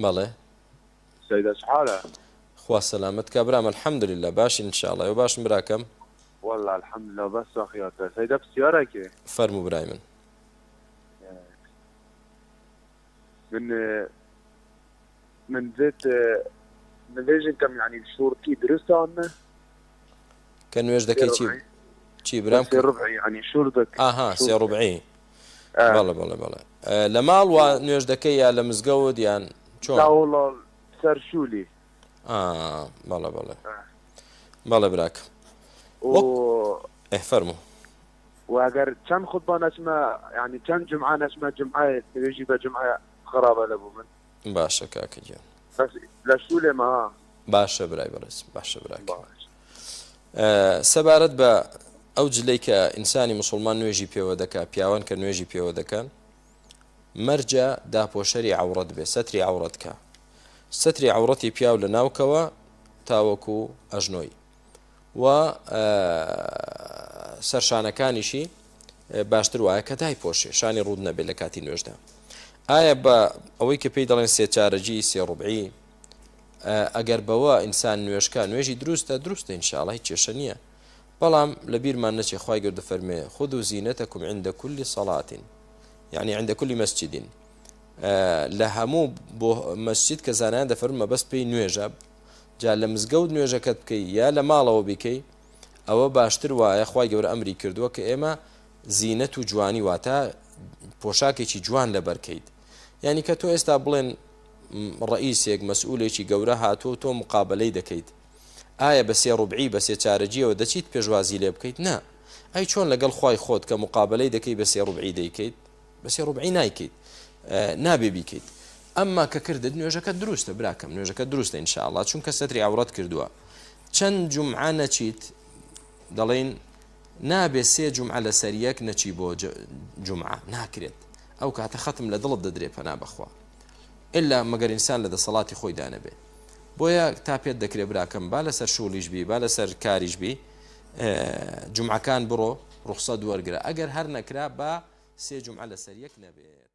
بەڵێ. سەیدا چ حالە؟ خوا سەلامەت کا برام الحمدللە باشین ان شاء اللە ئێوە باشن براکەم؟ واللە الحمدللە بەس ساخیاتە سەیدا پسیارەکێ. فەرموو برای من. من من دێت نوێژن کەم یعنی شوڕکی دروستە ئەن نە؟ کە نوێژ دەکەی چی چی برام؟ سێ ڕبعی یعنی شور دەک ئاها سێ ڕبعی بەڵێ بەڵێ بەڵێ لە ماڵ وا نوێژ دەکەی یا لە مزگەوت یان چۆن؟ لا وەڵا سەر شولی. ئا بەڵێ بەڵێ بەڵێ براکەم وەک ئێ فەرموو. و ئەگەر چەند خوتبە نەچمە یانی چەند جومعە نەچمە جومعە نوێژی بە جومعە خراپە لە بۆ من. باشە کاکە گیان. بەس لە شولێمە ها. باشە برای بەڕێز باشە براکەم. سەبارەت بە ئەو جلەی کە ئینسانی مسلمان نوێژی پێوە دەکا پیاوان کە نوێژی پێوە دەکەن مەرجە داپۆشەری عەوڕەت بێ سەتری عەوڕەت کە سەتری عەوڕەتی پیاو لە ناوکەوە تاوەکو ئەژنۆی و سەرشانەکانیشی باشتر وایە کە دایپۆشێ شانی ڕوود نەبێت لە کاتی نوێژدا ئایا بە ئەوەی کە پێی دەڵێن سێ چارەجی سێ ڕوبعی ئەگەر بەوە ئینسان نوێژکە نوێژی دروستە دروستە ئینشاءڵە هیچ کێشە نییە بەڵام لە بیرمان نەچێ خوای گەورە دەفەرمێ خذوا زینەتەکم عند كل صلاة یعنی عند كل مسجد لە هەموو بۆ مەسجد کە زانایان دەفەرموون مەبەست پێی نوێژە جا لە مزگەوت نوێژەکەت بکەی یا لە ماڵەوە بیکەی ئەوە باشتر وایە خوای گەورە ئەمری کردووە کە ئێمە زینەت و جوانی واتە پۆشاکێکی جوان لەبەرکەیت یعنی کە تۆ ئێستا بڵێن ڕئیسێک مەسئولێکی گەورە هاتووە و تۆ مقابلەی دەکەیت ئایا بە سێ ڕوبعی بە سێ چارەگیەوە دەچیت پێشوازی لێ بکەیت؟ نا. ئەی چۆن لەگەڵ خوای خۆت کە مقابەلەی دەکەی بە سێ ڕوبعی دەیکەیت؟ بە سێ ڕوبعی نایکەیت. نابێ بیکەیت. ئەمما کە کردت نوێژەکەت دروستە براکەم نوێژەکەت دروستە ان شاء اللە چونکە سەتری عەورەت کردووە. چەند جومعە نەچیت دەڵێین نابێ سێ جومعە لەسەر یەک نەچی بۆ جومعە ناکرێت ئەو کاتە خەتم لە دڵت دەدرێ پەنا بەخوا ئللا مەگەر ئینسان لە دەسەڵاتی خۆیدا نەبێ بۆیە تا پێت دەکرێ براکەم با لەسەر شوڵیش بی با لەسەر کاریش بی جومعەکان بڕۆ ڕوخسەت وەرگرە ئەگەر هەر نەکرا با سێ جومعە لەسەر یەک نەبێت.